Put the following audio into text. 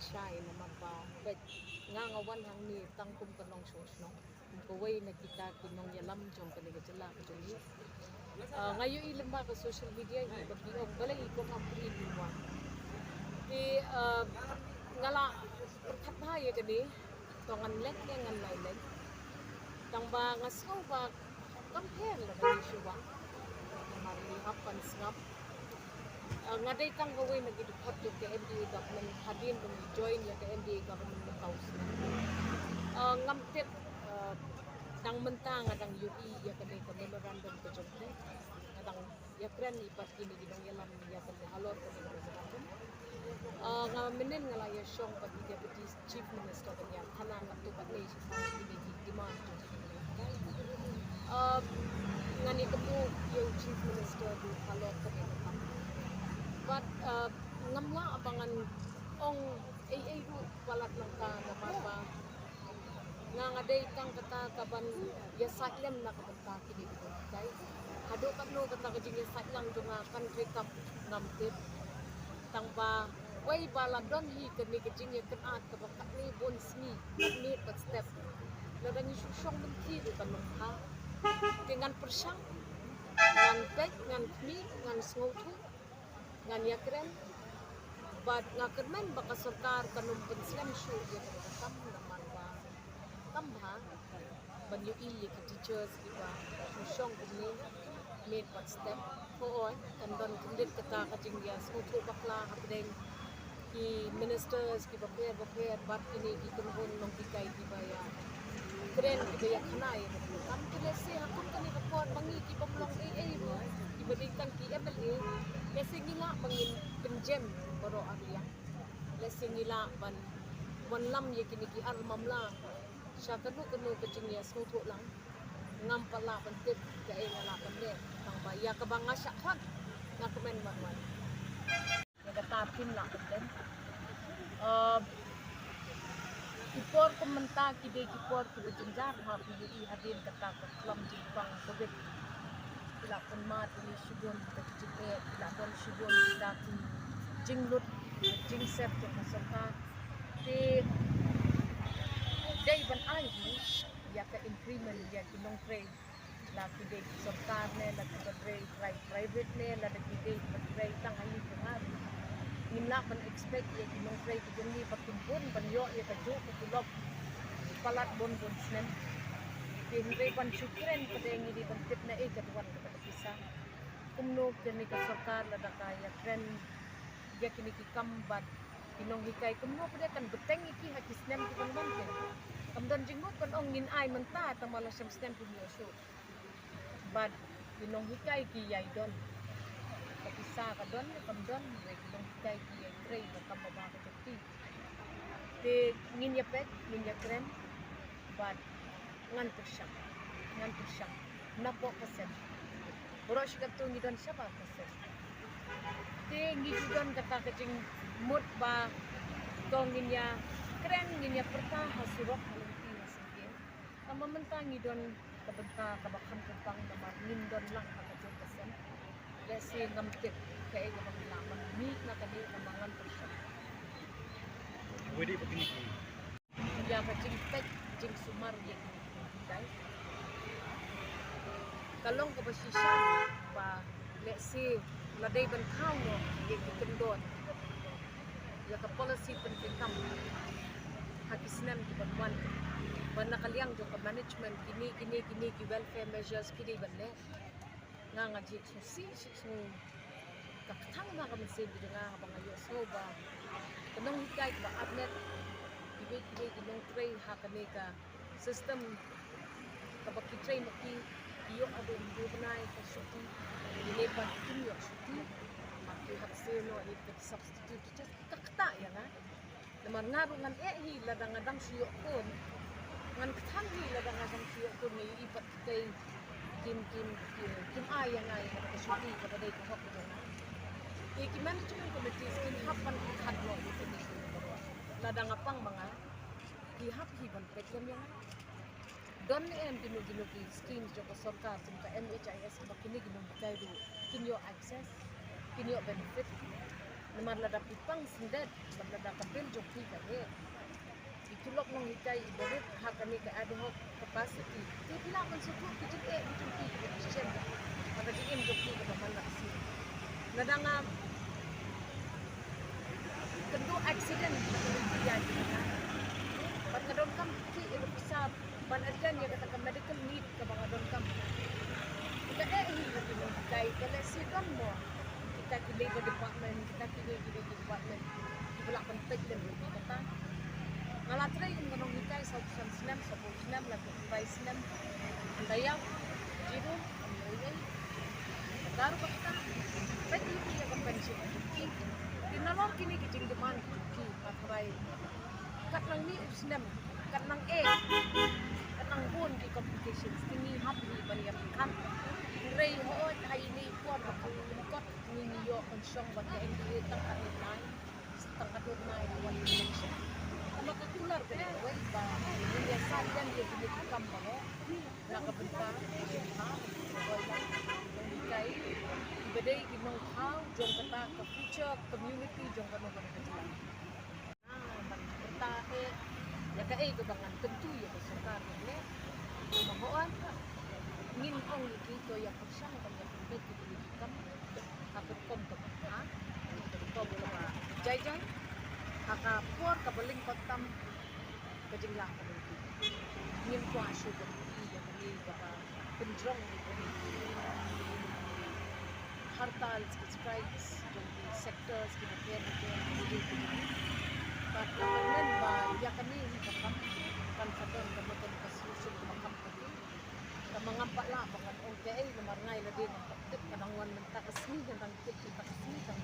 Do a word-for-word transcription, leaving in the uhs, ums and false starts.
Shai namar ba peit nga nga wan hangne tang kum ka nongshong shnong, kum kawei na kita ki nongïalam jong kane ka jylla ka jong ngi. Ah, nga ïohi lyngba ka social media hi ba ki ong balei i kong Ampareen i wan. Te, ah, nga la pyrkhat bha ïa kane, to ngan leh ne ngan lai leh. Tang ba nga sngew ba kam pher lada ngi shu wan. Namar ngi hap ban sngap. Ah, nga dei tang kawei na ki dkhot jong ka M D A government hadien ba ngi join ïa ka M D A government mynta u snem. Ah, ngam tip, ah, tang mynta nga dang ïohi ïa kane ka memorandum ka jong ki. Nga dang ïakren i pat kine ki nongïalam ïa kane halor kane ka memorandum. Ah, nga mynnin nga la ïashong bad i Deputy Chief Minister ban ïakhana katto katne shaphang kine ki demand jong kine ki nonghikai. Ah, ngan ïakynduh ïa u Chief Minister ruh halor kane ka kam. Bad, ah, ngam lah ba ngan ong ei ei ruh palat lang ka namar ba nga nga dei tang kata kaban ïasaid lem na ka bynta kine ki nonghikai. Haduh katno kata ka jingïasaid lang jong nga kan treikam ngam tip. Tang ba wei ba la don hi kane ka jingïakynad kaba katne bun sngi, katne pat step. Lada ngi shu shong mynthi ruh kan ym bha. Te ngan pyrshang, ngan peit, ngan khmih, ngan sngewthuh, ngan ïakren. Bad nga kyrmen ba ka sorkar kan ym pynslem shuh ïa kane ka kam namar ba kam bha ban ïohi ïa ki teachers kiba shu shong kumne, mane pat step. Hooid, kan don kyndit kata ka jingïasngewthuh bakla hapdeng ki ministers kiba pher bapher bad kine ki kynhun nonghikai kiba ïakren kiba ïakhana ïa kane ka kam. Te lehse ha kum kane ka por ma ngi ki bym long ei ei ruh, kiba dei tang ki M L A, lehse ngi lah ba ngin pynjem baroh arliang. Lehse ngi lah ban wanlam ïa kine ki ar mamla sha kano kano ka jingïasngewthuh lang. Ngam pat lah ban tip kaei nga lah ban leh, tang ba ïa kaba nga shah khot nga kmen ban wan. Ïa kata phim lah ban leh. Ah, ki por kum mynta ki dei ki por kiba jynjar, ha, phi ïohi hadien kata ka klam jingpang Covid. Ki la pynmad ïa shibun kita ki jingeh, ki la don shibun kita ki jinglut jingsep jong ka sorkar. Te dei ban ai hi ïa ka increment ïa ki nongtrei, la ki dei ki sorkar ne, la kiba trei, trei private ne, lada ki dei kiba trei tang ha ïing jong nga ruh. Ngim lah ban expect ïa ki nongtrei ki jong ngi ba kin bun ban ïoh ïa kajuh ka tulop palat bun bun snem. Te hynrei ban shu kren pat de ngi dei ban tip na ei ka duwan kata ka pisa. Kumno kane ka sorkar lada ka ïakren ïa kine ki kam bad ki nonghikai kumno pat de kan bteng ïa ki ha ki snem ki ban wan te. Kam don jingmut ban ong ngin ai mynta tang ba la shem snem kim ïoh shuh. Bad ki nonghikai ki ïai don. Ka pisa ka don ne kam don, hynrei ki nonghikai ki ïai trei da kam ba bha ka jong ki. Te ngin ïa peit, ngin ïa kren, bad ngan pyrshang, ngan pyrshang. Napoh ka sem. Baroh shi katto ngi don shabar ka sem. Te ngi ju don kata ka jingmut ba to ngin ïa kren, ngin ïa pyrta ha surok ha lynti ha syngkien. Tang ba mynta ngi don ka bynta kaba kham kyrpang namar ngim don lang ha ka jong ka sem. Lehse ngam tip kaei kaba ngi lah ban mih na kane, tang ba ngan pyrshang. Wei dei ba kine ki ïa ka jingpeit jingsumar ïa kine ki nonghikai. Ka long kaba shisha ba lehse la dei ban thaw noh ïa ki kyndon, ïa ka policy pyntreikam ha ki snem ki ban wan, ba na ka liang jong ka management kine kine kine ki welfare measures ki dei ban leh. Nga nga jied sngewsih sngewsih. Ka kthang ba ka mynsiem ka jong nga haba nga ïohsngew ba ka nonghikai kaba arngut, kiwei kiwei ki nongtrei ha kane ka system kaba ki trei ma ki, ki ïoh haduh hynriew bnai ka shuti, ki leh pat kim ïoh shuti, ma ki hap siew noh ïa ka substitute teacher, ka ktah ïa nga. Namar nga ruh ngan eh hi lada nga dang shu ïoh khun. Ngan kthang hi lada nga dang shu ïoh khun, ngi i pat kitei kim, kim, kim, kim ai ïa nga ïa ka shuti kaba dei ka hok ka jong nga. Te ki management committees kin hap ban pyrkhat noh ïa kine ki baroh. Lada nga pang ma nga, ki hap hi ban peit lem ïa nga. Don ne em kino kino ki schemes jong ka sorkar kum ka M H I S ba kine ki nonghikai ruh kin ïoh access, kin ïoh benefit. Namar lada phi pang syndet bad lada ka bill jong phi ka heh, ki tulop nonghikai iba rit ha kane ka ad hoc capacity, te phi lah ban sngewthuh ki jingeh ki jong phi kiba phi shem bad ka jingim jong phi kaba man la ka sngi. Lada nga kynduh accident bad ka jingpynïaid jong nga, bad nga donkam ki ïa ka pisa ban attend ïa kata ka medical need kaba nga donkam. Ka eh hi ka ki nonghikai, ka lehse don mo kita ki labor department, kita ki dei ki dei ki department kiba lah ban peit lem ïa kata. Nga la trei kum ka nonghikai sawphew san snem, sawphew snem, la phew phra snem. Hynda ïa jiro am lei lei. Ka ruh kata, peit ïa ka pension ki. Ki nalor kine ki jingdemand ki, ki ka trai. Kat nangne u snem, kat nang eh, kat nang bun ki complications, te ngi hap hi ban ïa pynkan. Hynrei hooid ha ine i por ba ka lyngkot ngi, ngi ïoh pynshong bad ka N D A tang ka dei nai, tang ka dei nai na wan election. Namar ka kular ka dei wei ba ngi ïa sah ïa kine ki kam baroh na ka bynta ka jingpynbha ka jingpynbha ïa ki nonghikai kiba dei ki nongthaw jong kata ka future community jong kano kano ka jylla. Ah, ban pyrta eh ïa kaei kaba ngan kyntu ïa ka sorkar ne. Namar hooid ngin ong ïa ki to ïa pyrshang ban ïa pynbeit ïa ki kam ha ka rukom kaba bha, ha ka rukom kaba jai jai, ha ka por kaba lyngkot tam ka jinglah ka lynti. Ngim kwah shuh ban ïohi ïa kane kaba pynjrong ïa kane ki hartal, ki strikes jong ki sectors kiba pher bapher. Bad nga kyrmen ba ïa kane hi ka kam kan sa don kano kano ka solution kaba kham kati. Tangba ngam pat lah ba ngan ong kaei namar nga ïa lade ngam pat tip, ka dang wan mynta ka sngi, ka dang tip mynta ka sngi, ka dang